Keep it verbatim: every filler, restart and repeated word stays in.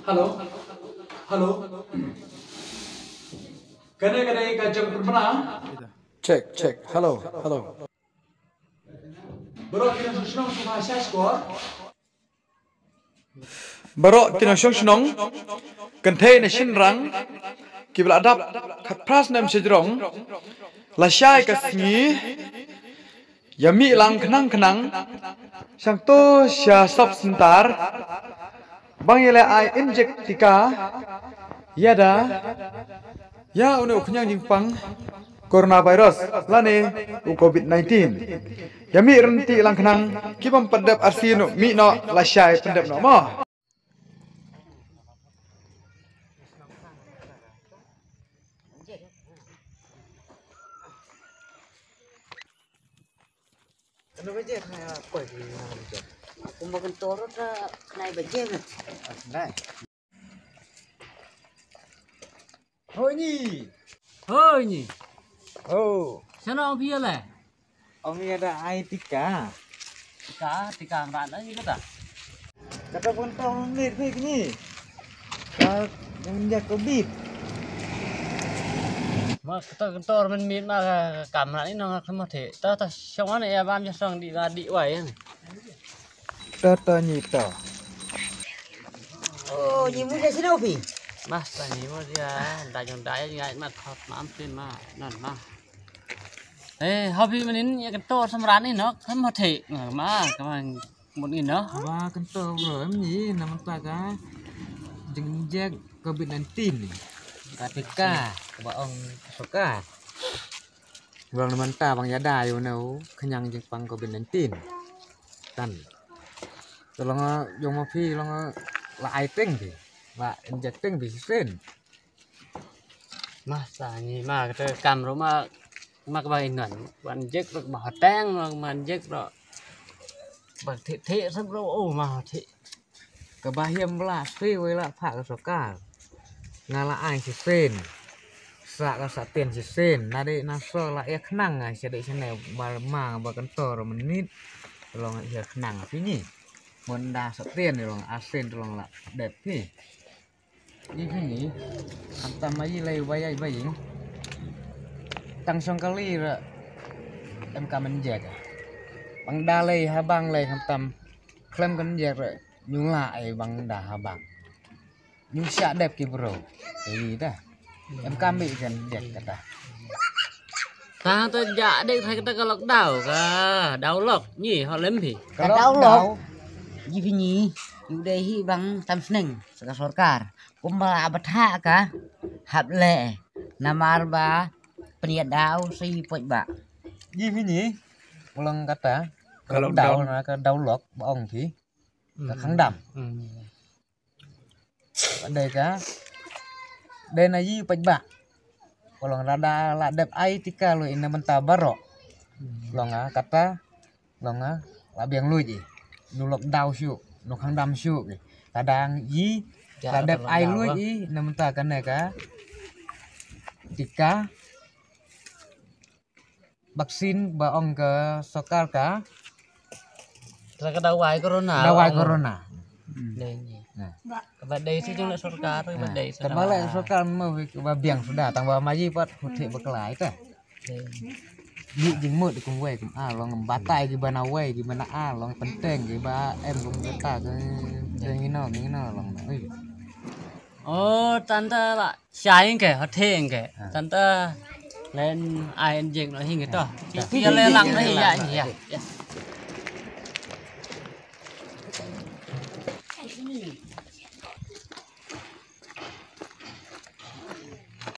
Hello. Hello. Kane kane ka jam pynbna. Check, check. Hello, hello. Baroh ki nongshong shnong sngewbha shah shkor. Baroh ki nongshong shnong, kynthei ne shynrang, kiba la dap khatphra snem shajrong, lashai ka sngi, ïa mih lang khnang khnang, shangto sha sub center, ban ïa leh ai injek tika, ïa da, ïa une u khñiang jingpang, coronavirus, lane u covid nineteen. Ïa mih rynti lang khnang, ki bym pat dep arsien noh, mih noh, lashai pyndep noh mo. Kumba kan torot na nai ba jem. Dai. Hoi ni. Hoi ni. Oh. Sana ong pia le. Ong ïa da ai tika. Tika, tika mra na ni kata. Kata pun tong mit pik ni. Ka nja ko bit. Ma kata kantor men mit ma ka kamra ni nong ka ma the. Ta ta shong ne ya bam ja song di la di wai. Ta ta ni ta. Oh, ni mu ja sino pi. Mas ta ni mu ja da jong da ya ngai ma thot ma am pin ma nan ma. Eh, hobi manin ya kantor samran ni nok, kan ma thei. Ma, ka ma mut ni nok. Ba kantor bro, em ni na mynta ka jingjek covid nineteen ni. Ka tika, ka ba ong sorkar. Bang na mynta bang ïada ïa u ne u khñiang jingpang covid nineteen. Tan. Ka long jong ma phi long la ai teng phi. La injek teng phi shisien. Ma sa ni ma kata kam ro ma, ma ka ba inan. Ban jek ro ma hateng ro ma jek ro. Ba thi thi sab ro o ma thi. Ka ba hiam bla sui wei la pha ka sorkar. Nga la ai shisien. Sa ka sa tien shisien. Na dei na so la ïa khnang ai sa dei sene ba ma ba kantor menit. Long ïa khnang phi ni. Mon da sa tien long asin long la dep phi. Ni phi ni. Khamtam ma yi lei ba yai ba ying. Tang shong kali ra. Em ka men jek. Bang da lei ha bang lei khamtam. Klem kan jek ra. Ñu la ai bang da ha bang. Ñu sha dep ki bro. Ei da. Em kam bi kan jek kata. Ta ta ja dek thai kata ka lockdown ka. Down lock ni ho lem phi. Ka lockdown. Ji phi ni. Yu dei hi bang tam sneng sa ka sorkar. Kumba ba tha ka hap le. Namar ba pynïadau si poj ba. Ji phi ni. Ulang kata. Ka lockdown na ka down lock ba ong phi. Ka khang dam. Dei ka dei na yi paj ba. Ka long rada la dep ai tika lu ina mynta baroh. Long a kata long a la biang lu ji. Nu lockdown shu, nu khang dam shu ki. Kadang yi la dep ai lu ji ina mynta kane ka tika. Vaksin ba ong ka sorkar ka. Ka dawai corona. Dawai corona. Dei ni. Ka ba dei si jong sorkar ka ba dei. Ka ba le sorkar ma ba biang suda tang ba ma yi pat huthi ba klai ta. Ni jing mut kum wei kum a long batai ki ba na wei ki ba na a long penteng ki ba em kum kata ke jing ino ino long. Oh, tanta la. Shai ke, hote ke. Tanta len ai jing no hing to. Ti le lang no ya ya.